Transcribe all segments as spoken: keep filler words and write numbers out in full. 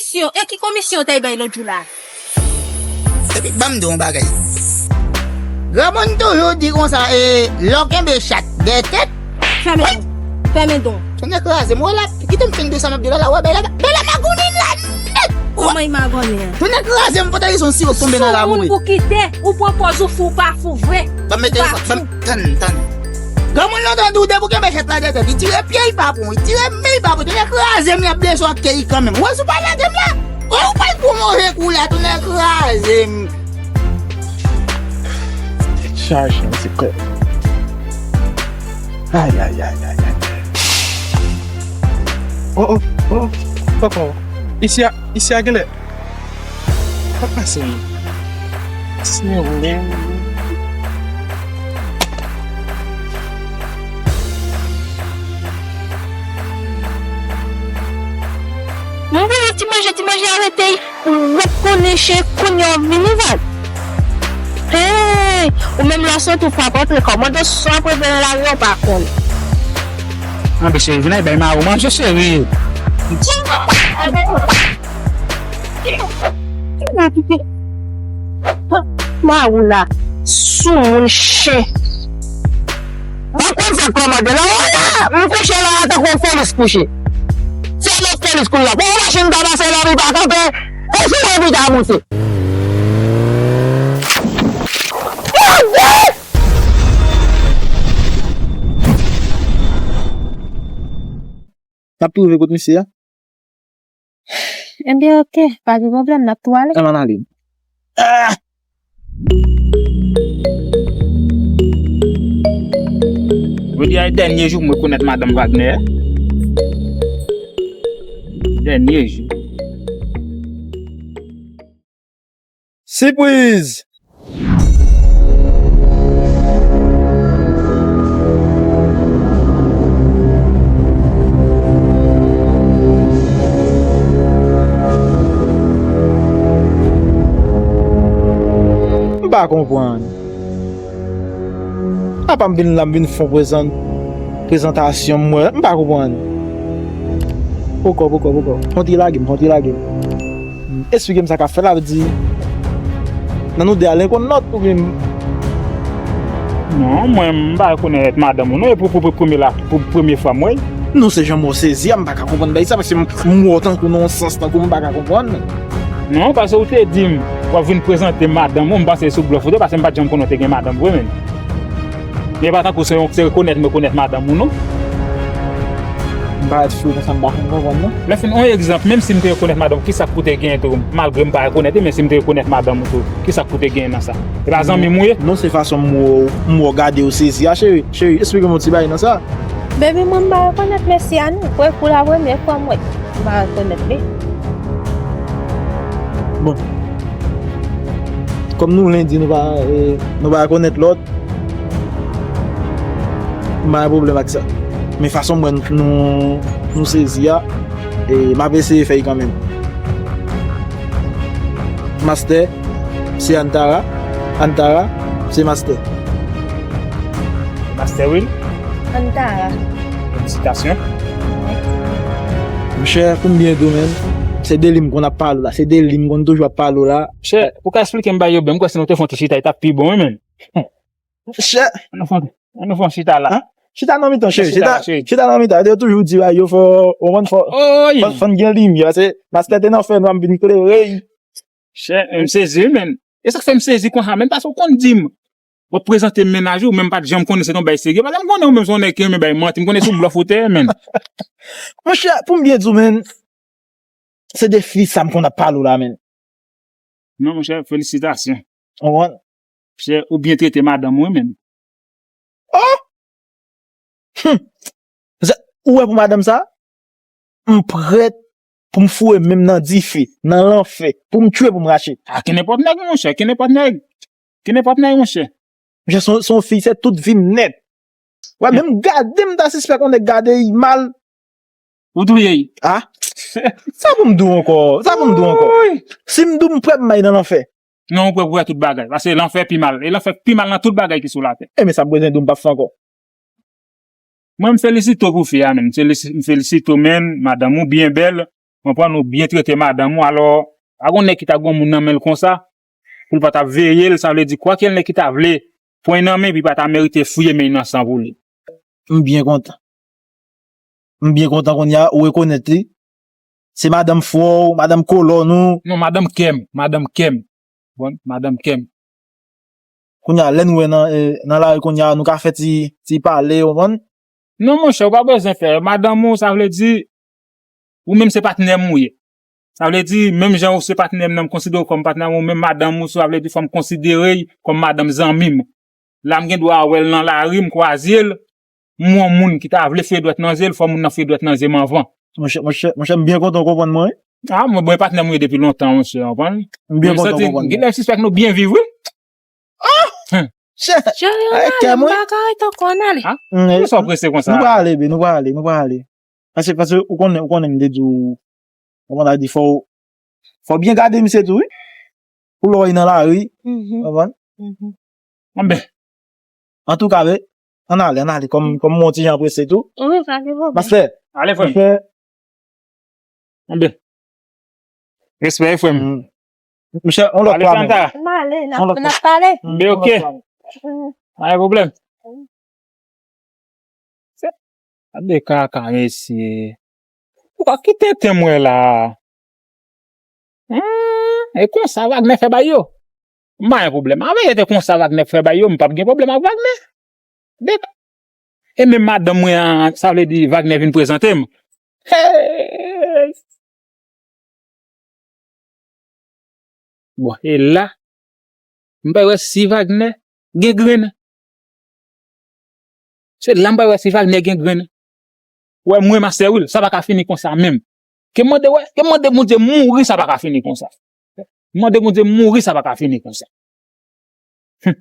Komisyon, e ki komisyon w t al bay lòt jou la? Epi, ban m di w yon bagay. Granmoun toujou di konsa, e, lè w kenbe chat dèyè tèt. Fèmen don. Fèmen don. Tonnè kraze m, wè la, kite m fin di sa m ap di la, la, wè, bèl la, bèl la magonnen la nèt. Kòman li magonnen an? Tonnè kraze m, pantalon son siwo k tonbe nan lari. Sou moun pou kite, ou pran pòz ou fou, ou pa fou vre. Ban m mete, ban m, tann, tann. Granmoun nan tande w depi w kenbe chat la dèyè tèt, li tire pye, li pa pran, li tire men, li pa pran, tonnè kraze m, li ap blese w ak kè li kanmenm. Wè, si w pa lage m la, wè, ou pral pran move kou la, tonnè kraze m. Tèt chaje, se kò. Ay, ay, ay, ay, ay. Oh, oh, oh, oh, oh. Isi a, isi a genlè. Sa k pase menm? Mwen voye ti manje, ti manje arete. Ou ret konnen chen kounye a w vini vag. Hey! Ou menm lè w sot ou frape antre kòmando sa w ap regle nan lari a w pa konn. Anbe cheri, vin ay bay mari w manje cheri. Mawou la, soumoun chen. Ou konn sa k kòmande la, wè la, m kouche la a tankou yon fèlis kouche. Se yon lòt fèlis kounye a. Bon, machin ta pase la, li pa kanpe, e sou mwen pou ta moute. N ap tou rive kot misye a. Ebyen, oke, pa gen pwoblèm, n ap tou ale. Ann, ann ale. Ah! Jodi a e dènye jou mwen konèt madanm Wagner. Dènye jou. Sipriz! M pa konprann. Apa m vin la, m vin fè yon prezan-, prezantasyon, m wè, m pa konprann. Poko, poko, poko. Fon ti lage m, fon ti lage m. Esplike m sa k ap fèt la, vle di, nan nou de a, len konn lòt oubyen m? Non, mwen, m pa rekonèt madanm ou non, e pou, pou, pou premye la, pou premye fwa m wè l. Non, se jan m wè w sezi a, m pa ka konprann bagay sa, paske m, m wè w tankou nan yon sans, tankou m pa ka konprann. Non, paske ou te di m, w ap vin prezante madanm ou, m panse se sou blòf ou te, paske m pa t janm konnen w te gen madanm vre, menn. Men e pa tankou se yon, se rekonèt m rekonèt madanm ou non. M parèt flou konsa, m pa konn konprann non. Lè fin, yon egzanp, menm si m te rekonèt madanm ou, kisa k pou te genyen tou? Malgre m pa rekonèt li, men si m te rekonèt madanm ou tou, kisa k pou te genyen nan sa? E pa zanmi m ou ye? Non, se fason m wè w, m wè w gade w sezi a, cheri. Cheri, esplike m yon ti bagay nan sa. Baby, mwen m pa rekonèt mesye a non. Pou, pou la premye fwa m wè. M pa rekonèt li. Bon. Kòm nou lendi, nou pa, e, nou pa rekonèt lòt. M pa gen pwoblèm ak sa. Men fason m wè nou, nou sezi a, e, m ap eseye fè l kanmenm. Master, se Antara. Antara, se Master. Master Will? Antara. Felisitasyon. Monchè, pou m byen di w, menn, se de li m konn ap pale w la. Se de li m konn toujou ap pale w la. Monchè, ou ka esplike m bagay yo byen, m kwè si nou te fè yon ti chita, li t ap pi bon, wi, menn. Chè. Ann nou fè, ann nou fè yon chita la. Hein? Chita nan mitan, cheri. Chita la, cheri. Chita nan mitan. Yo toujou di, yo fò, ou konn fò, fò, fò n gen limyè. Paske Master te nan fènwa, m vin klere. Chè, m sezi, wi, menn. E sa k fè m sezi konsa, menn, paske ou konn di m, w ap prezante m mennaj ou, men m pa t janm konnen se t yon bagay serye. Paske m konnen ou menm se yon nèg ki renmen bay manti, m konnen se yon blòf ou te ye, menn. Monchè, pou m byen di w, menn, se de fi sa m konn ap pale w la, menn. Non, monchè, felisitasyon. Ou konprann? Monchè, ou byen trete madanm ou, wi, menn. Oh! Hum! Zè, ou wè pou madanm sa? M prèt pou m foure men m nan dife, nan lanfè, pou m tchwe, pou m rache. A, ki nenpòt nèg, monchè, ki nenpòt nèg. Ki nenpòt nèg, monchè. Monchè, se yon, se yon fi, se tout vi m nèt. Wè, menm gade m ta sispèk yon nèg gade l mal. Ou touye l. Ah? Sa pou m di w ankò? Sa pou m di w ankò? Woy! Si m di w m prè pou m al nan lanfè. Non, ou prè pou wè tout bagay. Paske lanfè pi mal. E lanfè pi mal nan tout bagay ki sou latè. E men sa m bezwen di w m p ap fè ankò. Mwen, m felisite w pou fi a, menn. M felisi-, m felisite w, menn. Madanm ou byen bèl. Konprann, ou byen trete madanm ou, alò, pa gon nèg ki ta gon moun nan men l konsa, pou l pa ta veye l, sa vle di, kwake l nèg ki ta vle pran nan men, epi pa ta merite fouye men nan san pou li. M byen kontan. M byen kontan kounye a, ou rekonèt li. Se madanm frè w, madanm kolòn ou. Non, madanm kè m, madanm kè m. Bon, madanm kè m. Kounye a, lè n wè nan, eh, nan lari kounye a, nou ka fè ti, ti pale, ou konprann? Non, monchè, ou pa bezwen fè. Madanm ou, sa vle di, ou menm se patnè m ou ye. Sa vle di, menm jan ou se patnè m nan, m konsidere w kòm patnè m, ou menm madanm ou, sa vle di, fò m konsidere l kòm madanm zanmi m. La, m gen dwa wè l nan lari, m kwaze l, m wè yon moun ki ta vle fouye dwèt nan zye l, fò moun nan fouye dwèt nan zye m anvan. Monchè, monchè, monchè, m byen kontan w konprann mwen, wi. Ah, mwen, mwen patnè m ou ye depi lontan, monchè, w konprann? M byen kontan w konprann mwen. Gen lè m sispèk nou byen viv, wi. Ah! Chè! Chè, yo, n ale, m pa ka ret ankò, n ale. Ah? Kisa w prese konsa? Nou prale, be, nou prale, nou prale. Paske, paske ou konnen, ou konnen m te di w, kòman ta di, fò, fò byen gade misye tou, wi. Pou lè w nan lari, konprann? Anben. Antouka, be, ann ale, ann ale, kòm, kòm mwen yon ti jan prese tou. Wi, pa gen pwoblèm. Pastè. Ale, frè m. Pastè. Anben. Respè, frè m. Monchè, on lòt fwa menm. Ale, Tanta. M ale, n ap, n ap pale. Be, oke. Pa gen pwoblèm. Se, gade kaka, mesye. Ou ka kite tè mwen la. Hmm, e konsa Wagner fè bay yo. M pa gen pwoblèm. Avè, e te konsa Wagner fè bay yo, m p ap gen pwoblèm ak Wagner. Deta. E menm madanm mwen an, sa vle di Wagner vin prezante m. Hey! Bon, e la, m pa wè si Wagner gen grenn. Se la m pa wè si Wagner gen grenn. Wè mwen, Master Will, sa pa ka fini konsa menm. Ke mande, wè, ke mande Bondye mouri, sa pa ka fini konsa. Mande Bondye mouri, sa pa ka fini konsa. Hum.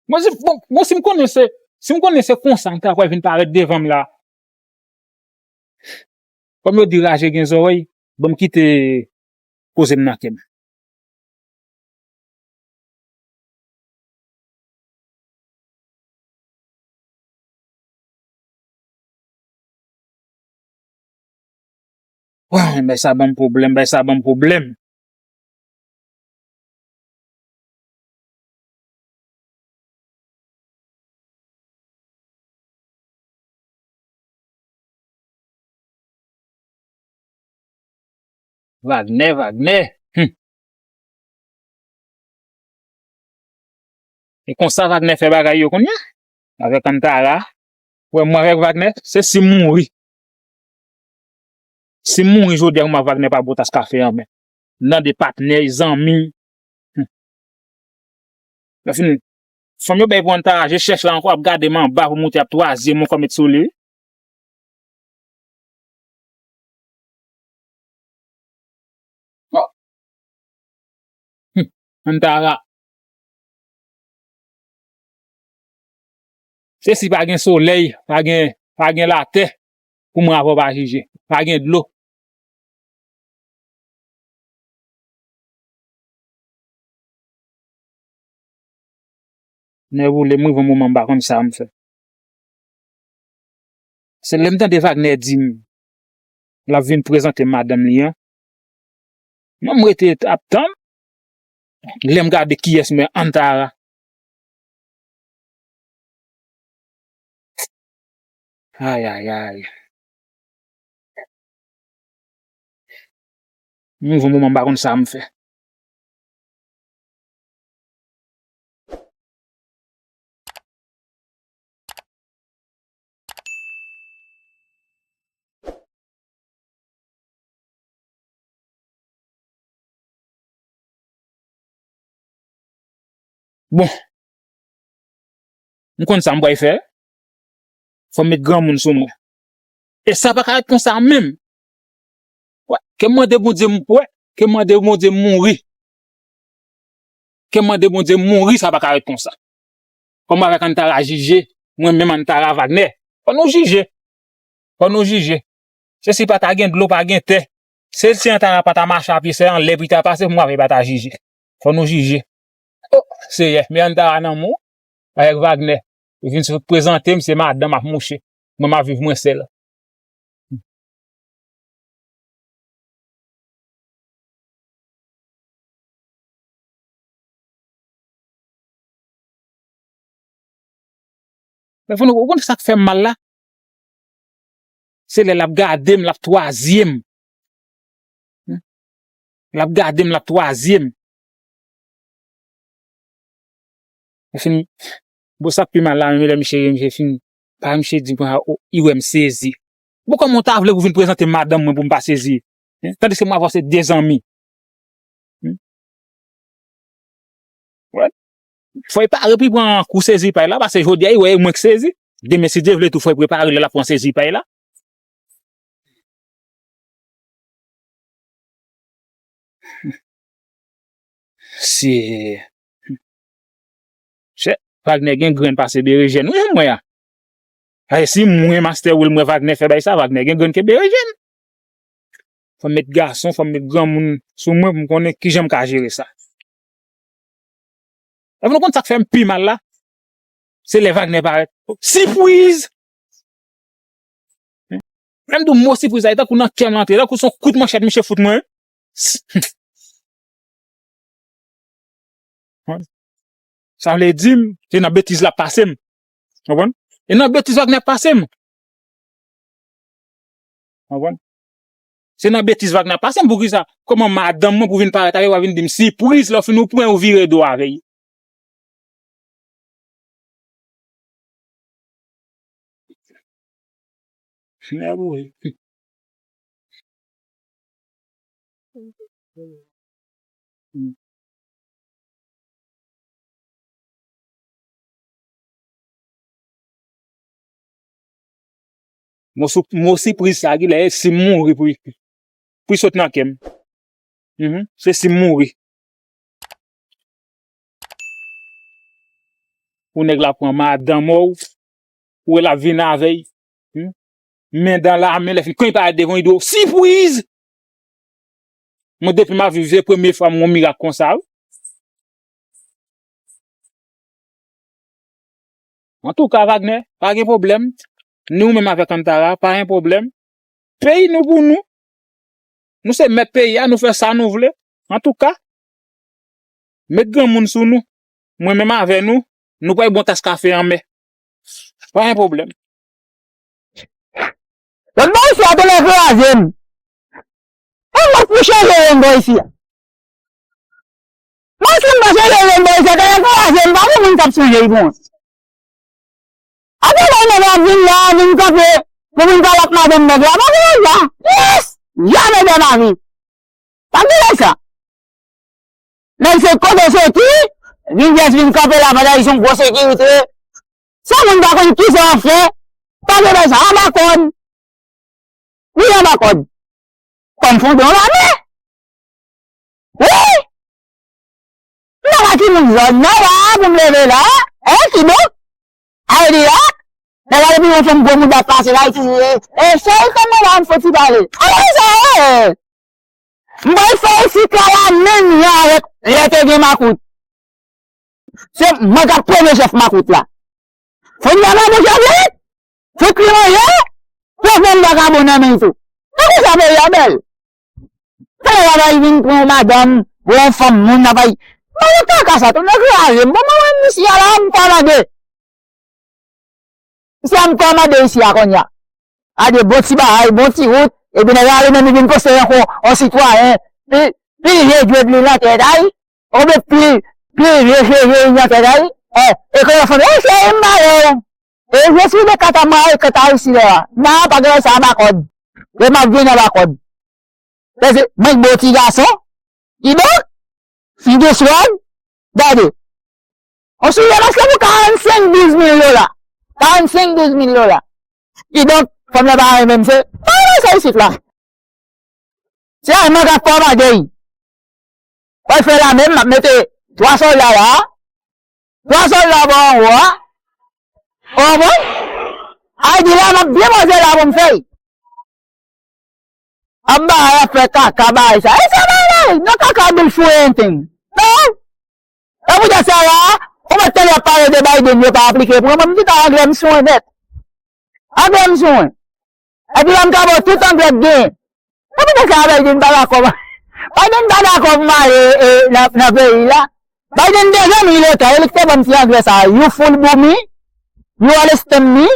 Mwen, si, bon, bon, si m konnen se, si m konnen se konsa m ta pral vin parèt devan m la. Kòm yo di raje gen zòrèy, ban m kite koze m nan kè m. Wah, bay sa ban m pwoblèm, bay sa ban m pwoblèm. Wagner, Wagner. Hum. E konsa Wagner fè bagay yo kounye a. Avèk Antara. Wè, mwen avèk Wagner, se si m mouri. Si m mouri jodi a, mwen avèk Wagner pa botas kafe an men. Nan de patnè, zanmi. Hum. Lè fini, fanm yo bay pou Antara, je chèch la ankò, ap gade m anba pou moute ap twazyèm ankò met sou li. Bon. Hum, Antara. Se si pa gen solèy, pa gen, pa gen latè, pou mwen avè w pa jije. Pa gen dlo. Nè boule m rive yon moman m pa konn sa m fè. Se lè m tande Wagner di m l ap vin prezante madanm li an. Mwen m rete ap tann. Lè m gade kiyès m wè, Antara. Ay, ay, ay. M rive yon moman m pa konn sa m fè. Bon. M konn sa m pral fè. Fò m met granmoun sou mwen. E sa pa ka ret konsa menm. Wè, ke m mande Bondye m, wè, ke m mande Bondye m mouri. Ke m mande Bondye m mouri, sa pa ka ret konsa. Kòm avèk Antara jije, mwen menm Antara Wagner. Fò nou jije. Fò nou jije. Se si pa ta gen dlo, pa gen tè. Se si Antara pa ta mache a pye, se anlè pou li ta pase, pou mwen avè li pa ta jije. Fò nou jije. O, Seyè, men Antara nan men w, avèk Wagner. Li vin sot prezante m, se madanm ak mouche. Mwen, m ap viv mwen sèl. Mezanmi, ou konn sa k fè m mal la? Se lè l ap gade m, l ap twazye m. L ap gade m, l ap twazye m. Li fin, bon, sa k pi mal la, menm lè misye, misye fin, pa misye di, bon, o, li wè m sezi. Bon, kòman w ta vle pou w vin prezante madanm mwen pou m pa sezi? Hein? Tandiske mwen avè w se de zanmi. Hmm? Wè. Fò li pare pou li pran kou sezi pa l la, paske jodi a, li wè e mwen k sezi. Demen, si Dye vle tou, fò li prepare lè l ap pran sezi pa l la. Se, chè, Wagner gen grenn pase Berejèn, wi, mwen a. Ay, si mwen, Master Will, mwen Wagner fè bay sa, Wagner gen grenn ke Berejèn. Fò m met gason, fò m met granmoun sou mwen pou m konnen kijan m ka jere sa. Epi nou konn sa k fè m pi mal la? Se lè Wagner parèt. Sipriz! Lè m di w mo sipriz la, e tankou nan kè m l antre, tankou se yon kout manchèt misye fout mwen. Sa vle di m, se nan betiz l ap pase m. Konprann? E nan betiz Wagner ap pase m. Konprann? Se nan betiz Wagner ap pase m, poukisa? Kòman madanm mwen pou vin parèt avè w, w a vin di m sipriz, lè w fin ou pran ou vire do avè l? Mèd wi. Mo sou, mo sipriz sa ki lè si m mouri pou, pou sot nan kè m. Mhm. Se si m mouri. Pou nèg la pran madanm ou, ou wè l ap vin avè l. Hmm? Men dan la men, lè fin, kan li parèt devan w, li di w, sipriz! Mwen, depi m ap viv, se premye fwa m wè yon mirak konsa, wi. Antouka, Wagner, pa gen pwoblèm. Ni ou menm avèk Antara, pa gen pwoblèm. Peyi nou pou nou. Nou se mèt peyi a, nou fè sa nou vle. Antouka, met granmoun sou nou. Mwen menm avè nou, nou pral bwè yon tas kafe anmè. Pa gen pwoblèm. Lòt bò isi a te lè kraze m. E mwen pou chanje yon bò isi a. Mwen si m pa chanje yon bò isi a, te lè kraze m, pa gen moun k ap sonje l pou mwen. Apre lè nèg la vin la, vin kanpe, pou vin pale ak madanm nèg la, pa gen nèg la. Yes! Jamè de lavi. Pa gen sa. Nèg se kote w soti, vin jès vin kanpe la pandan li se yon gwo sekirite. Sa moun pa konn kisa w ap fè, pa gen bagay sa, anba kòd. Wi, anba kòd. Kòm fondon lame. Wi! M pa ka timoun zòn nan la, pou m leve la. Hein, kidonk? Ayè di la, nèg la depi yon fanm gwo mouda pase la, li di, e, e, cheri, kòman la, m fò ti pale. Alò, sa, e, m pral fè isit la, la menm jan avèk lè te gen makout. Se mwen k ap premye chèf makout la. Fò n gade manje vit. Fè kri manje, pran vann vakabon nan men l tou. Se konsa peyi a bèl. Talè w ap al vin pran yon madanm, ou yon fanm moun, n ap al. Mwen, kaka sa, tou nèg kraze m. Bon, mwen, mwen, isi a la, m kòmande. Isi a, m kòmande isi a kounye a. Gade, bon ti bagay, bon ti wout. Epi nèg la li menm, li vin poste yon, yon sitwayen. Pi, pi vye djòb li nan tèt, ay. Ou vle pi, pi vye, vye, vye, vye, vye, vye, e, e, e, e, e, e, e, e, e, je suis de Catamaran, e, Kata isi la. Nan, pa gen sa, anba kòd. E, m ap vin anba kòd. Paske, mwen, bon ti gason. Kidonk, m gen swag. Gade. On sou yo, paske pou karannsenk douz mil dola. Karannsenk douz mil dola. Kidonk, fanm nan pa renmen m, se, pa renmen sa isit la. Se a mwen k ap kòmande l. Mwen fè la menm, m ap mete twa sòlda la a, twa sòlda bò anwo a. Ou konprann? Ay di la, m ap byen poze la pou m fè l. Ap bay, ap fè kaka, bay sa. E sa bay la, non kaka bil fou anything. Non. E poutèt sa la, ou mèt tande y ap pale de Biden, yo pa aplike pou mwen, m di ta anglè m sou mwen nèt. Anglè m sou mwen. Epi la m ka ba w tout anglè k genyen. E poutèt sa Biden pa dakò. Biden pa dakò pou m ale, e, nan, nan peyi la. Biden te janm ri lontan, e li ki te ban m ti anglè sa a. You fool boomy. You understand me?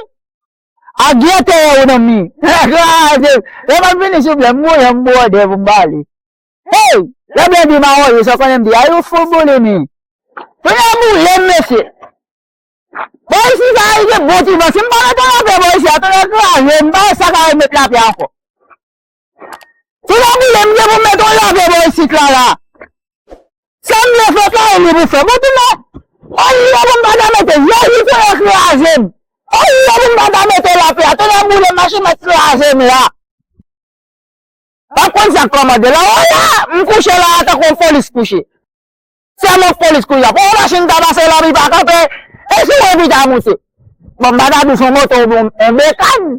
I get it, you know me. Kraze. Lè m ap vini, souple, m boule, m bwode pou m pale. Hey! Lè blan di m a oye, sa w konnen m di, a you fool bully me. Kounye a boule m, mesye. Bò isi sa a, li gen bon ti van. Si m pa mete lapyè bò isi a, tonnè kraze m, m pa wè sa ka remèt lapyè ankò. Si w ap boule m, gen pou m mete yon lapyè bò isit la, la. Sa m vle fè, sa e li pou fè. Bon, tou non. Oye, pou m pa ta mete, Jezi, tonnè kraze m. Oye, pou m pa ta mete lapyè a, tonnè boule m, machin mèt kraze m la. Pa konn sa k kòmande la. Oye, m kouche la, tankou yon polis kouche. Sèlman polis kouche la. Pou yon machin ta pase la, li pa kanpe. E si w epi ta moute. Bon, m pa ta dous yon moto, yon, yon bekàn.